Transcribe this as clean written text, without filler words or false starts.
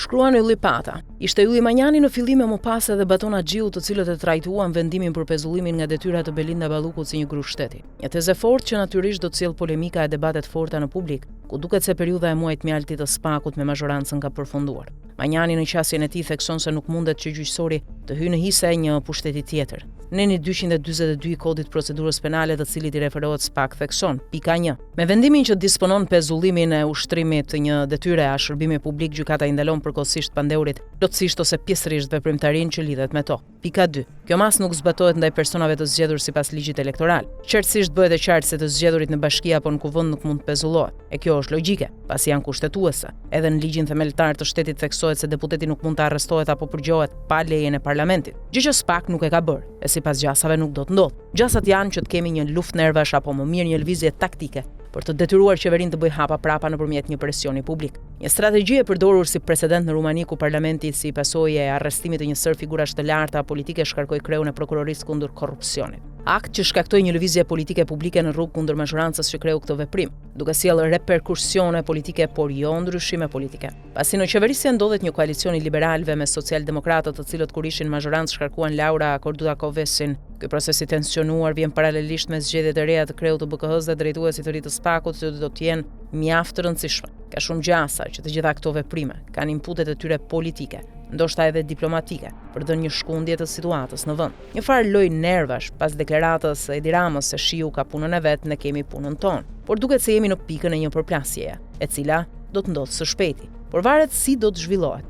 Shkruan Ylli Pata. Ishte Ylli Manjani në fillim e më pas edhe Baton Haxhiu të cilët e trajtuan vendimin për pezullimin nga detyra të Belinda Ballukut si një grusht shteti. Një tezë e fortë që natyrisht do të sjellë polemika e debate të forta në publik, ku duket se periudha e muajit mjaltit të SPAK-ut me mazhorancën ka përfunduar. Manjani në qasjen e tij thekson se nuk mundet që gjyqësori të hyjë në hise e një pushteti tjetër. Neni 242 i Kodit të Procedurës Penale të cilit i referohet SPAK thekson, pika 1. Me vendimin që disponon pezullimin e ushtrimit të një detyre a shërbimi publik gjykata i ndalon përkohësisht pandehurit plotësisht ose pjesërisht veprimtarinë që lidhet me to. Pika 2. Kjo masë nuk zbatohet ndaj personave të zgjedhur sipas ligjit elektoral. Qartësisht bëhet e qartë se të zgjedhurit në bashki apo në kuvend nuk mund të pezullohen. E kjo është logjike, pasi janë kushtetuese. Edhe në ligjin themeltar të shtetit theksohet se deputeti nuk mund të arrestohet apo përgjohet pa lejen e parlamentit. Gjë që SPAK nuk e ka bërë, e sipas gjasave nuk do të ndodhë. Gjasat janë që të kemi një luftë nervash apo më mirë një lëvizje taktike për të detyruar qeverinë të bëjë hapa prapa nëpërmjet një presioni publik. Një strategji e përdorur si precedent në Rumani ku parlamenti si pasojë e arrestimit të një sërë figurash të larta politike shkarkoi kreun e prokurorisë kundër korrupsionit. Akt që shkaktoi një lëvizje politike publike në rrugë kundër mazhorancës që kreu këtë veprim, duke sjellë reperkusione politike por jo ndryshime politike. Pasi në qeverisje ndodhet një koalicion i liberalëve me socialdemokratët të cilët kur ishin mazhorancë shkarkuan Laura Codruta Kovesin. Ky proces i tensionuar vjen paralelisht me zgjedhjet e reja të kreut të BKH-së dhe drejtuesit të ri të SPAK-ut që do të jenë mjaft të rëndësishme. Ka shumë gjasa që të gjitha këto veprime kanë inputet e tyre politike, ndoshta edhe diplomatike, për të dhënë një shkundje të situatës në vend. Një farë lojë nervash pas deklaratës së Edi Ramës se shiu ka punën e vet, ne kemi punën tonë. Por duket se jemi në pikën e një përplasjeje, e cila do të ndodhë së shpejti. Por varet si do të zhvillohet.